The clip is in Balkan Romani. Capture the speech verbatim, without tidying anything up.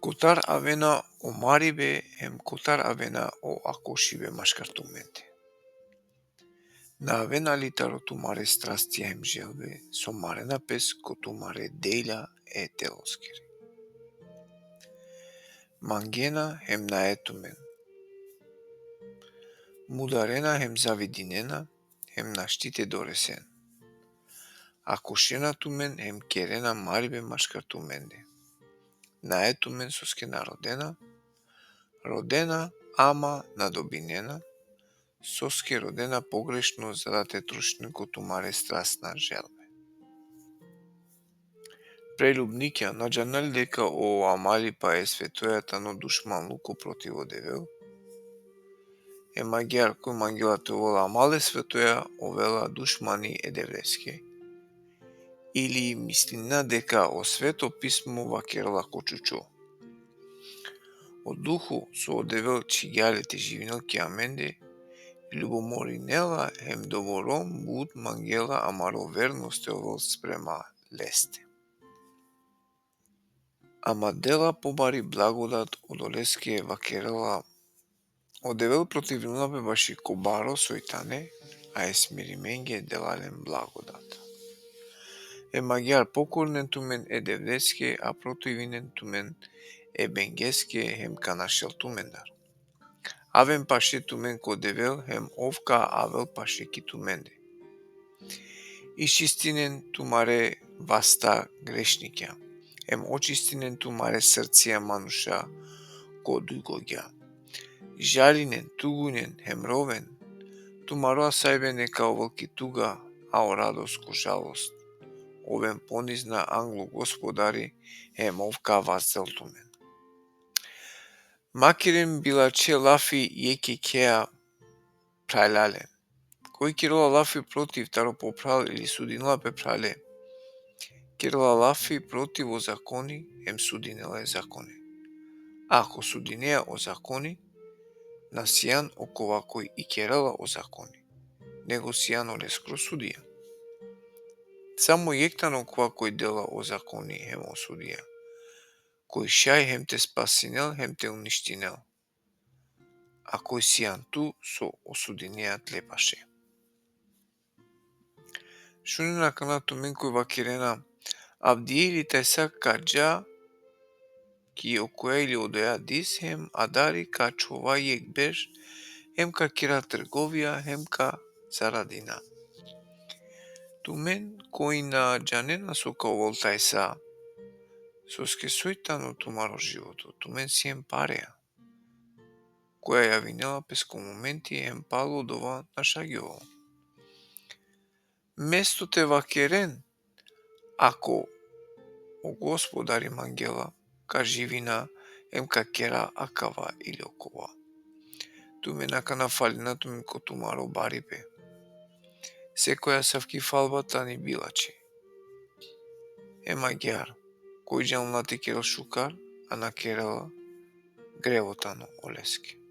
Kotar avena o maribe hem kotar avena o akošibe maškar tumende? Na avena li taro tumare strastija hem želbe so marena pes ko tumare delja e teloskere? Mangena hem nae tumen. Mudarena hem zavidinena, hem našti te doresen. Akošena tumen hem kerena maribe maškar tumende. Nae tumen soske na rodena, rodena, ama na dobinena, soske rodena pogrešno, za da te trošinen ko tumare strasna želbe. Preljubnikja, na džanena li deka o amalipa e svetoja tano dušmanluko protiv o Devel? Em agjaar koj mangela te ovel amal e svetoja, ovela dušmani e Devleske. Ili mislinena deka o Sveto Pismo vakerela ko čučo? O Duho so o Devel čhigja le te živinel ki amende, ljubomorinela hem doborom but mangela amaro vernost te ovel sprema leste. Ama dela pobari blagodat, odoleske vakerela: O Devel protivinela pe baši ko baro soj tane, a e smirimenge dela len blagodat. Em agjaar pokorinen tumen e Devleske, a protivinen tumen e bengeske, hem ka našel tumendar. Aven paše tumen ko Devel, hem ov ka avel paše ki tumende. Iščistinen tumare vasta grešnikja, hem očistinen tumare srcija manuša ko dujgogja. Žalinen, tugunen, hem roven. Tumaro asajbe neka ovel ki tuga, a o radost ko žalost. Oven ponizna anglo Gospodari, hem ov ka vazdel tumen. Ma keren bilačhe lafi jekh jekhea phralalen. Koj kerela lafi protiv taro po phral ili sudinela pe phrale, kerela lafi protiv o zakoni, hem sudinela e zakoni. Ako sudinea o zakoni, na sian okova koj ikerela o zakoni, nego sian oleskoro sudija. Samo jekh tano okova koj dela o zakoni hem o sudija, koj šaj hem te spasinel hem te uništinel. A koj sian tu so osudinea tle paše? Šunen akana tumen koj vakerena: Avdive ili tajsa ka dža ki okoja ili odoja dis, hem adari ka ačhova jekh berš, hem ka kera trgovija, hem ka zaradina. Tumen koj na džanena so ka ovel tajsa, soske soj tano tumaro životo? Tumen sien parea, koja javinela pes ko momenti, hem palo odova našavgjovel. Mesto te vakeren: Ako o Gospodari mangela, ka živina, hem ka kera akava ili okova. Tumen akana falina tumen ko tumaro baripe. Sekoja asavki falba tani bilačhe. Hem agjaar, koj džanela te kerel šukar, a na kerela, grevo tano oleske.